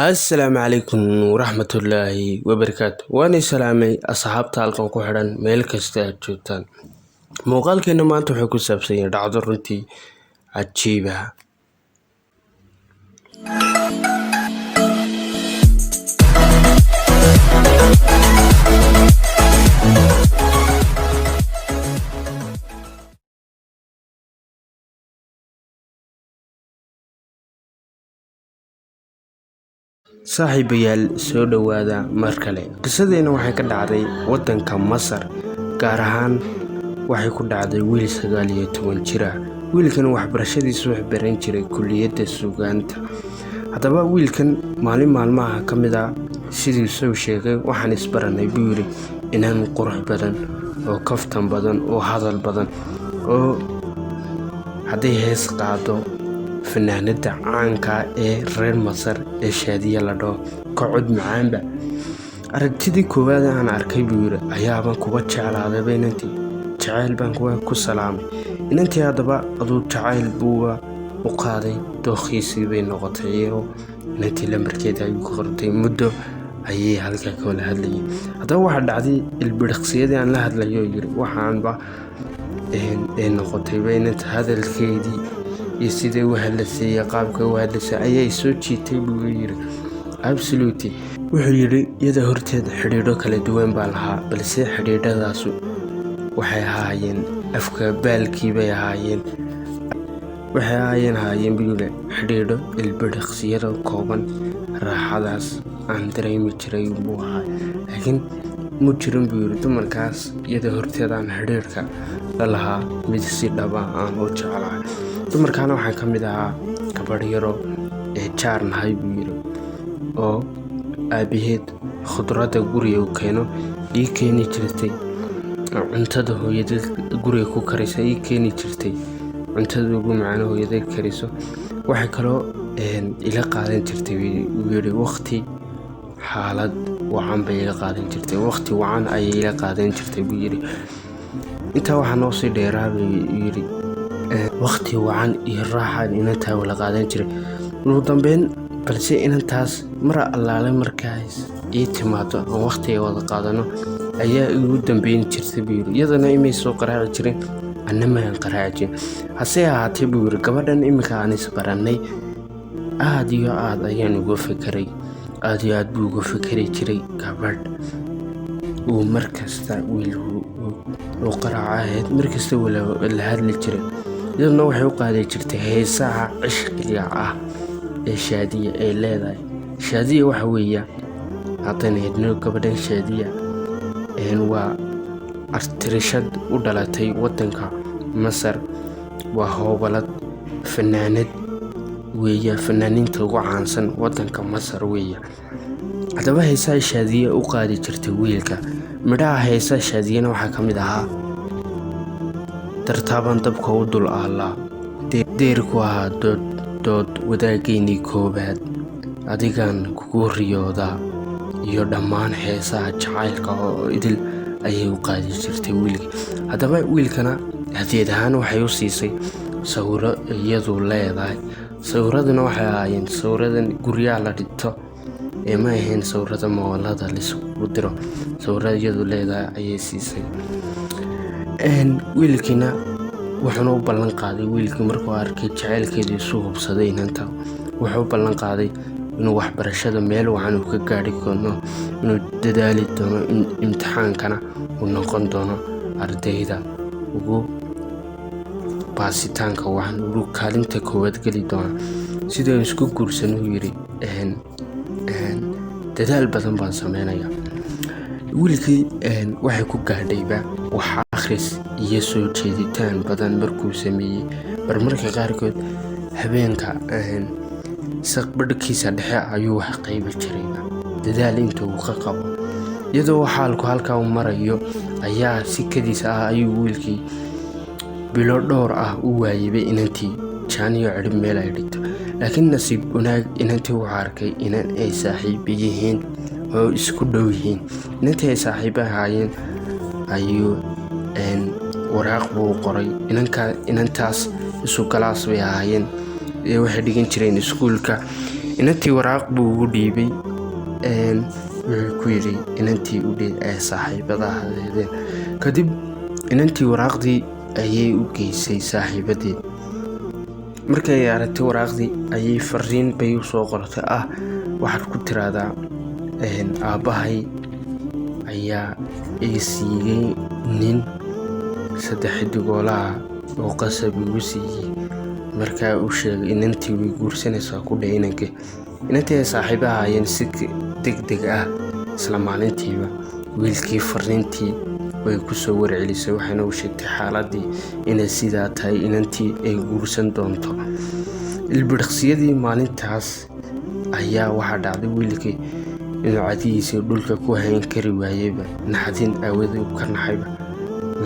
Assalaamu calaykum waraxmatullaahi wabarakaatu. Waan salaamay asxaabta halkan ku xidhan meel kasta aad joogtaan. Muuqaalkeena maanta wuxuu ku saabsan yahay dhacdo runtii cajiib ah. Saaxiibayaal, soo dhowaada mar kale. Qisadeena waxay ka dhacday waddanka Masar, gaar ahaan waxay ku dhacday wiil 19 jir ah. Wiilkan waxbarashadiisa wuxuu baran jiray kulliyadda suugaanta. Haddaba wiilkan maalin maalmaha ka mid ah, siduu soo sheegay, waxaan isbaranay buu yidhi inan qurux badan oo kaftan badan oo hadal badan, oo hadday hees qaado fanaanada caanka ee reer Masar ee Shaadiya la dhaho ka cod macaanba. Aragtidii koowaad aan arkay buu yidhi ayaaban kuba jeclaadayba inantii, jacayl baan kuwa ku salaamay inantii. Haddaba aduu jacayl buuba u qaaday, dookhiisii bay noqotay oo inantii lambarkeeda ayuu ka qortay. Muddo ayay halkaa ka wada hadlayeen. Haddaba waxaa dhacday ilbiriqsiyadii aan la hadlayo yidhi waxaanba ee noqotayba inanta hadalkeedii iyo siday u hadlasay iyo qaabka u hadlasay ayay soo jiitay buu yidhi. Absolutely, wuxuu yidhi iyada horteed xidhiidho kala duwan baan lahaa, balse xidhiidhadaasu waxay ahaayeen afka baalkii bay ahaayeen, waxay ahaayeen buu yidhi xidhiidho ilbiriqsiyada kooban, raaxadaas aan dareemi jiray buu ahaa, laakiin mu jirin buu yidhi dumarkaas iyada horteed aan xidhiidhka la lahaa mid si dhaba aan u jeclahay. Dumarkaana waxaa ka mid ahaa gabadh yaro ee jaar nahay buu yidhi, oo aabaheed khudradda guriga u keeno ii keeni jirtay, cuntada hooyadeed guriga ku karisa ii keeni jirtay, cuntada ugu macaan hooyadeed kariso. Waxay kaloo ila qaadan jirtay buu yidhi waqti xaalad wacan bay ila qaadan jirtay, waqti wacan ayay ila qaadan jirtay buu yidhi. Intaa waxaa noo sii dheeraa buu yidhi waqti wacan iyo raaxaan inantaa wala qaadan jiray. Ugu dambeyn balse inantaas mar allaale markaas ii timaado aan waqtiga wada qaadano ayaa igu dambeyn jirtay buu yidhi. Iyadana imay soo qaraaci jirin, anna maan qaraaci jirin. Hase ahaatee buu yidhi gabadhan iminka aan isbarannay aad iyo aad ayaan uga fekeray, aad iyo aad buu uga fekeri jiray gabadh uu mar kasta wiil uu qaraaco ahayd, mar kasta la hadli jiray. Iyaduna waxay u qaadi jirtay heesaha cishqiga ah ee Shaadiya ay leedahay. Shaadiya waxa weeye haddaan eegno gabadhan Shaadiya waa artirishad u dhalatay waddanka Masar, waa hoobalad fanaanad weeye, fanaaniinta ugu caansan waddanka Masar weeye. Haddaba heesaha Shaadiya u qaadi jirtay wiilka, midhaha heesaha Shaadiyana waxaa ka mid ahaa dartaaban dabka u dul aallaa, deerku ahaa dood wadaaggeennii koowaad, adigaan kugu riyoodaa, iyo dhammaan heesaha jacaylka oo idil ayay u qaadi jirtay wiilka. Haddaba wiilkana hadiyad ahaan waxay u siisay sawiro iyadu leedahay. Sawiraduna waxay ahaayeen sawiradan guryaha la dhigto ee ma ahayn sawirada moolada laisugu diro, sawirada iyadu leedahay ayay siisay. Wiilkiina wuxuuna u ballan qaaday, wiilkii markuu arkay jacaylkeedii isu hubsaday inanta, wuxuu u ballan qaaday inuu waxbarashada meel wacan uu ka gaari doono, inuu dadaali doono, in imtixaankana uu noqon doono ardayda ugu baasitaanka wacan, ugu kaalinta koowaad geli doono. Sidii aan isku guursan uu yidhi dadaal badan baan sameynayaa. Wiilkii waxay ku gaadhayba wax akhris iyo soo jeeditaan badan markuu sameeyey. Marmarka qaarkood habeenka saqbadhkiisa dhexe ayuu wax qaybi jiray dadaal inta uu ka qabo. Iyadoo xaalku halkaa u marayo ayaa si kadis ah ayuu wiilkii bilo dhowr ah u waayay inantii jaan iyo cidhib meel ay dhigto. Laakiin nasiib wanaag inantii wuxuu arkay inan ay saaxiib yihiin oo isku dhow yihiin. Inantii ay saaxiib ahaayeen ayuu waraaq buu qoray. Inantaas isu galaas bay ahaayeen, waxay dhigan jireen iskuulka. Inantii waraaq buu ugu dhiibay, wuxuu ku yidhi inantii u dheed ee saaxiibada ahaydeen. Kadib inantii waraaqdii ayay u geysay saaxiibadeed. Markii ay aragtay waraaqdii ayay fariin bay u soo qortay ah: "Waxaad ku tiraahdaa aabbahay ayaa i siiyey nin saddex xidigoolaha oo qasab igu siiyey." Markaa uu sheegay inantii way guursanaysaa, ku dheh inankii. Inantii ay saaxiibaha ahaayeen si degdeg ah isla maalintiiba wiilkii fariintii way ku soo warcelisay, waxayna u sheegtay xaaladii inay sidaa tahay, inantii ay guursan doonto. Ilbiriqsiyadii maalintaas ayaa waxaa dhacday wiilkii inuu cadihiisii dhulka ku hayn kari waayeyba, naxdin aawadii uu ka naxayba.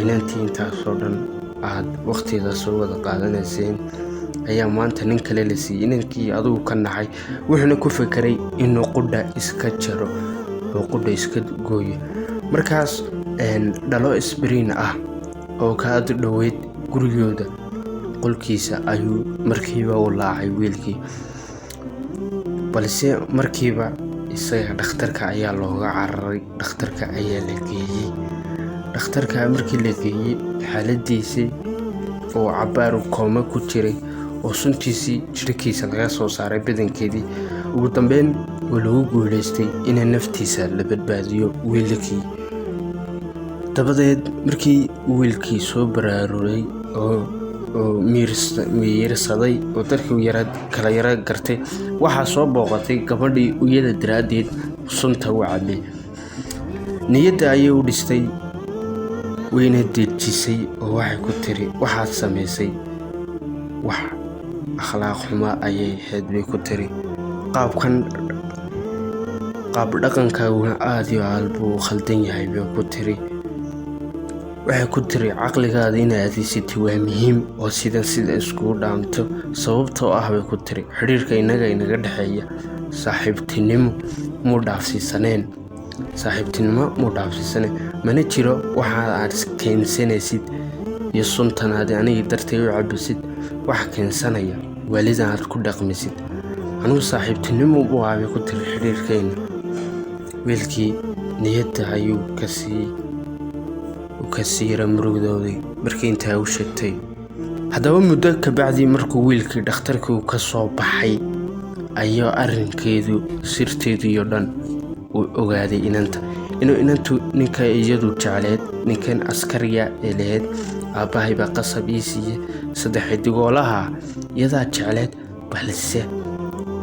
Inantii intaasoo dhan aad waqtiga soo wada qaadanayseen ayaa maanta nin kale la siiyey. Inankii adigu ka naxay, wuxuuna ku fekeray inuu qudha iska jaro oo qudha iska gooyo. Markaas dhalo isbiriin ah oo ka ag dhoweyd gurigooda qolkiisa ayuu markiiba u laacay wiilkii, balse markiiba isaga dhakhtarka ayaa looga cararay. Dhakhtarka ayaa la geeyey. Dhakhtarka markii la geeyey, xaaladiisii oo cabaar kooma ku jiray oo suntiisii jirkiisa laga soo saaray badankeedii, ugu dambeyn oo lagu guuleystay in naftiisa la badbaadiyo wiilkii. Dabadeed markii wiilkii soo baraaruray oo miyirsaday oo dadkii yara kala yara gartay, waxaa soo booqatay gabadhii iyada daraaddeed sunta u cabay. Niyadda ayay u dhistay, wayna dejisay oo waxay ku tiri: "Waxaad samaysay wax akhlaaq xuma ayay ahayd," bay ku tiri. "Qaabkan qaab dhaqankaaguna aad iyo aad buu u khaldan yahay," bay ku tiri. Waxay ku tiri: "Caqligaada inaad adeegsatid waa muhiim oo sidan sida iskugu dhaamto, sababtoo ah," bay ku tiri, "xiriirka inaga inaga dhexeeya saaxiibtinimo muu dhaafsiisaneen, saaxiibtinimo muu dhaafsiisaneen. Mana jiro waxa aad keensanaysid iyo suntan aad aniga dartay u cabisid, wax keensanaya waalidan aad ku dhaqmisid. Anigu saaxiibtinimo buu ahaa," bay ku tiri, "xiriirkeena." Wiilkii niyadda ayuu kasii yara murugdooday markii intaa u sheegtay. Haddaba muddo kabacdi markuu wiilkii dhakhtarkii uu ka soo baxay ayaa arrinkeedu sirteedu iyo dhan uu ogaaday inanta, inuu inantu ninka iyadu jecleed, ninkan askariga ee lahayd aabbahay baa qasab ii siiyey saddex xidigoolaha, iyadaa jecleed, balse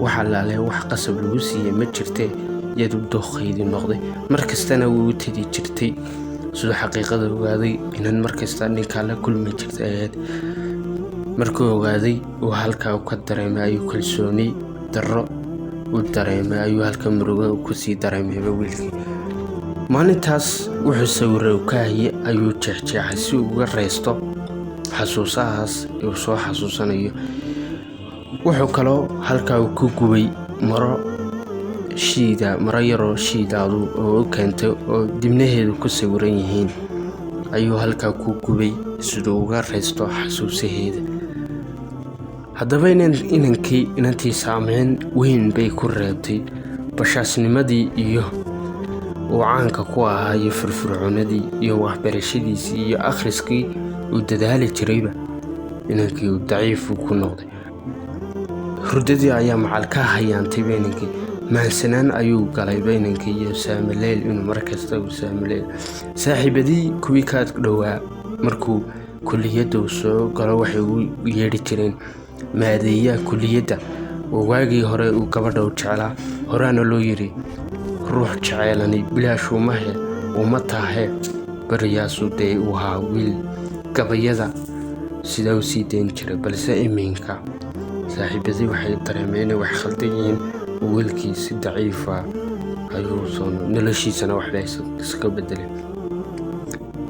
wax allaale wax qasab lagu siiyey ma jirte, iyadu dooqeydii noqday. Markastana wuu u tegi jirtay. Siduu xaqiiqada ogaaday, inan markasta ninkaa la kulmi jirtay ahayd. Markuu ogaaday uu halkaa ka dareemay ayuu kalsooni darro u dareemay, ayuu halka murugo kusii dareemayba wiilkii. Maalintaas wuxuu sawira uu ka hayay ayuu jeexjeexay si uu uga reysto xasuusahaas uu soo xasuusanayo. Wuxuu kaloo halkaa uu ku gubay maro shiida, maro yaroo shiidaadu oo u keentay oo dibnaheedu ku sawiran yihiin ayuu halkaa ku gubay siduu uga reysto xasuusaheeda. Haddaba inankii inantii saameyn weyn bay ku reebtay. Bashaasnimadii iyo uu caanka ku ahaa iyo firfircoonadii iyo waxbarashadiisii iyo akhriskii uu dadaali jirayba, inankii uu daciif ku noqday. Hurdadii ayaa macal ka hayaantayba inankii. Mahansanaan ayuu galayba inankii iyo saamaleyl, inuu markasta uu saamaleyl. Saaxiibadii kuwii ka dhowaa markuu kulliyadda uu soo galo waxay ugu yeedhi jireen maadeeyaha kulliyadda, oo waagii hore uu gabadha u jeclaa. Horaana loo yiri ruux jeceelani bilaash umahe uma tahe. Beriyaasuu dee uu ahaa wiil gabayada sidaa u sii dayn jiray, balse iminka saaxiibadii waxay dareemeen inay wax khaldan yihiin oo wiilkii si daciifa ayuu soo noloshiisana waxba iska bedelay.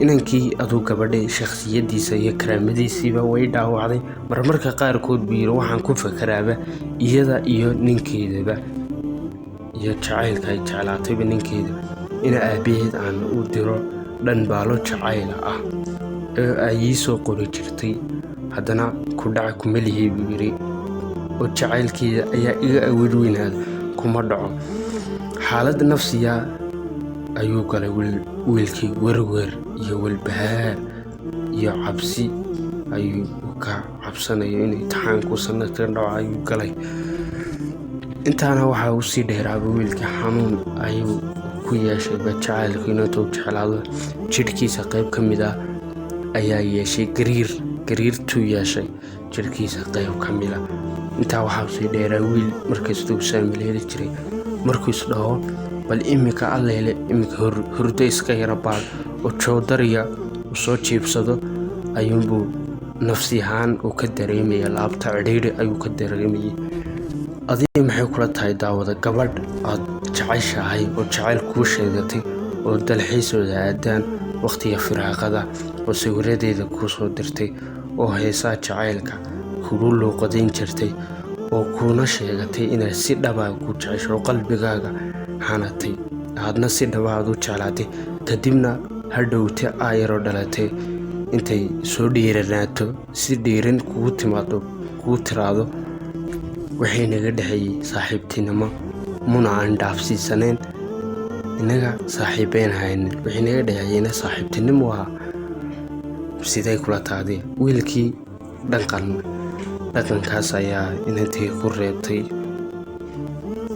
Inankii aduu gabadhay shakhsiyadiisa iyo karaamadiisiiba way dhaawacday. Marmarka qaarkood buu yiri waxaan ku fakaraaba iyada iyo ninkeedaba iyo jacaylka ay jeclaatayba ninkeeda, in aabaheed aan u diro dhan baalo jacayl ah ee ay ii soo qori jirtay. Haddana ku dhac kuma lihi, buu yiri. oo jacaylkeeda ayaa iga awood weynaada, kuma dhaco. Xaalad nafsiya ayuu galay wiilkii. Werwer iyo walbahaar iyo cabsi ayuu ka cabsanayo in imtixaanku sanadkan dhaco ayuu galay. Intaana waxaa usii dheeraaba, wiilkii xanuun ayuu ku yeeshay ba jacaylku inantuu jeclaado. Jidhkiisa qayb ka mid ah ayaa yeeshay gariir, gariirtuu yeeshay jidhkiisa qayb ka mid ah. Intaa waxaa usii dheeraa, wiil markastuu saamil heli jiray, markuu isdhaho bal imika alleele imika hurdo iska yara baad oo joodariya uu soo jiibsado, ayuunbuu nafsi ahaan uu ka dareemaya laabta cidhiidhi ayuu ka dareemayay. Adiga maxay kula tahay, daawada? Gabadh aad jeceshahay oo jacayl kuu sheegatay oo dalxiisooda aadaan wakhtiga firaaqada, oo sawiradeeda kuu soo dirtay, oo heesaha jacaylka kugu luuqadayn jirtay, oo kuuna sheegatay inay si dhaba ku jecesho oo qalbigaaga hanatay, aadna si dhaba aad u jeclaatay, kadibna hadhowte aayaroo dhalatay intay soo dhiiranaato, si dhiiran kugu timaado, kugu tiraado, "Waxay naga dhexeeyey saaxiibtinimo, muna aan dhaafsiisanayn, innaga saaxiibeyn haynin, wixii naga dhexeeyeyna saaxiibtinimo ahaa," sidee kula taadi? Wiilkii dhaqan dhaqankaas ayaa inantii ku reebtay.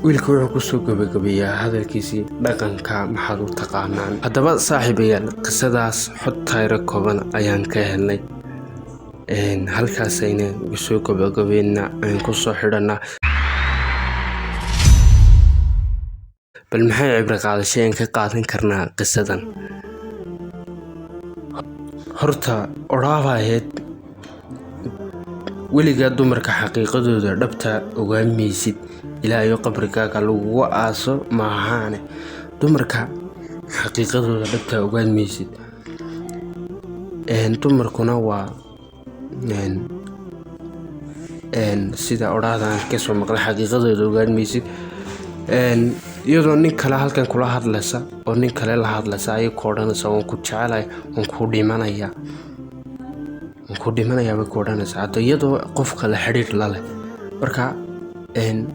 Wiilka wuxuu kusoo gabagabeeyaa hadalkiisii, "Dhaqanka maxaad u taqaanaan?" Haddaba saaxiibayaal, qisadaas xod tayro kooban ayaan ka helnay, halkaasayna kusoo gabagabeynaa, aan kusoo xidhanaa. Bal maxay cibro qaadasho aan ka qaadan karnaa qisadan? Horta odhaaba ahayd, weligaa dumarka xaqiiqadooda dhabta ogaan maysid ilaa iyo qabrigaaga lagugu aaso maahaane. Dumarka xaqiiqadooda dhabta ogaan maysid. Dumarkuna waa sida odhaahdan kasoo maqlay, xaqiiqadooda ogaan maysid. Iyadoo nin kale halkan kula hadlaysa oo nin kale la hadlaysa ayay ku odhanaysaa, "Waan ku jecelahay, waan kuu dhimanayaa, waan kuu dhimanayaa," bay ku odhanaysaa, hadda iyadoo qof kale xidhiidh la leh. Marka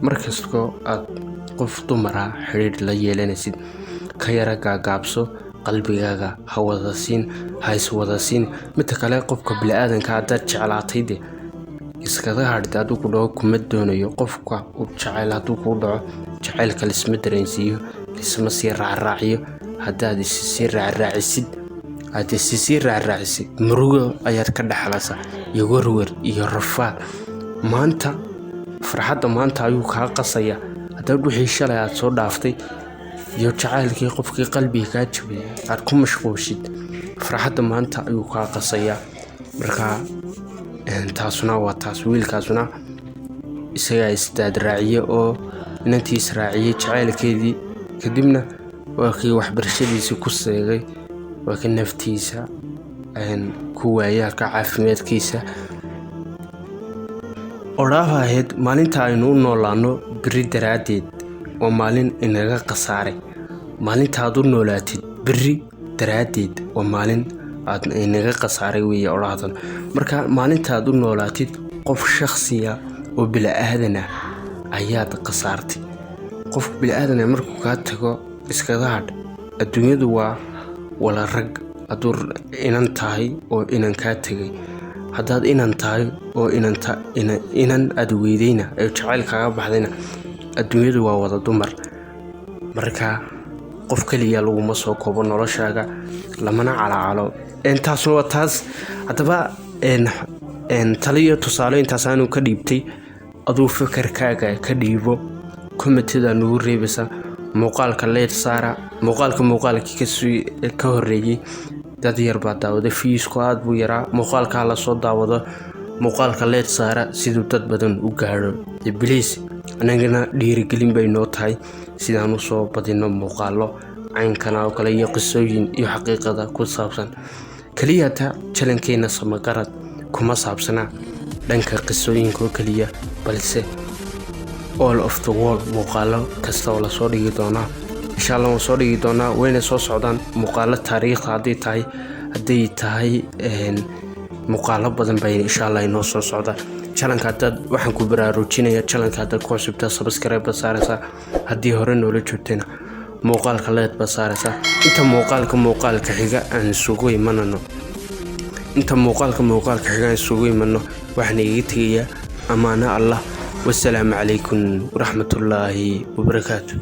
markastoo aad qof dumara xidhiidh la yeelanaysid, ka yara gaagaabso, qalbigaaga ha wada siin, ha is wada siin. Midda kale, qofka bini-aadanka haddaad jeclaatay, de iskaga hadhda hadduu ku dhaho kuma doonayo. Qofka uu jecel hadduu kuu dhaco, jacaylka lisma dareensiiyo, lisma sii raacraaciyo. Haddaad isi sii raacraacisid, aad isi sii raacraacisid, murugo ayaad ka dhexlaysaa iyo werwer iyo rafaad. Maanta farxadda maanta ayuu kaa qasaya haddaad wixii shalay aad soo dhaaftay iyo jacaylkii qofkii qalbiga kaa jabiyay aad ku mashquushid. Farxadda maanta ayuu kaa qasayaa. Marka taasuna waa taas. Wiilkaasuna isagaa isdaadraaciye oo inantii israaciyey jacaylkeedii, kadibna waa kii waxbarashadiisii ku seegay, waa kii naftiisa ku waayay halka caafimaadkiisa. Odhaaba ahayd, maalinta aynu u noolaano beri daraaddeed waa maalin inaga khasaaray. Maalinta aad u noolaatid beri daraaddeed waa maalin aad inaga khasaaray weeye odhaahdan. Marka maalinta aad u noolaatid qof shakhsiya oo bili-aadan ah ayaad khasaartay. Qof bili-aadan ah markuu kaa tago, iskaga hadh. Adduunyadu waa wala rag. Hadduu inan tahay oo inan kaa tegay, haddaad inan tahay oo inanta inan aad weydayna ee jacayl kaaga baxdayna, adduunyadu waa wada dumar. Marka qof keliya laguma soo koobo noloshaaga, lamana calaacalo. Taasna waa taas. Haddaba taliyo tusaale intaasaanu ka dhiibtay. Aduu fikirkaaga ka dhiibo, commentida nugu reebaysa. Muuqaalka like saara. Muuqaalka muuqaalkii kasii ka horeeyey dad yar baa daawaday, viewsku aad buu yaraa. Muuqaalkaa lasoo daawado, muuqaalka like saara siduu dad badan u gaadho, please. Anagana dhiirigelin bay noo tahay sidaan usoo badino muuqaalo caynkana oo kale iyo qisooyin iyo xaqiiqada ku saabsan. Keliya ta channelkeena Samagarad kuma saabsana dhanka qisooyinka oo keliya, balse all of the world muuqaalo kasta oo lasoo dhigi doonaa, insha Allah waan soo dhigi doonaa, wayna soo socdaan muuqaalo taariikhda hadday tahay, hadday tahay muuqaalo badan bay insha Allah inoo soo socda. Channelka haddaad, waxaan ku baraarujinaya, channelka haddaad ku cusubtaa, subscribe baad saaraysaa. Haddii hore noola joogtayna, muuqaalka like baad saaraysaa. Inta muuqaalka muuqaalka xiga aan isugu imanano, inta muuqaalka muuqaalka xiga aan isugu imano, waxaan igaga tegayaa ammaano Allah. Wasalaamu calaykum waraxmatullaahi wabarakaatu.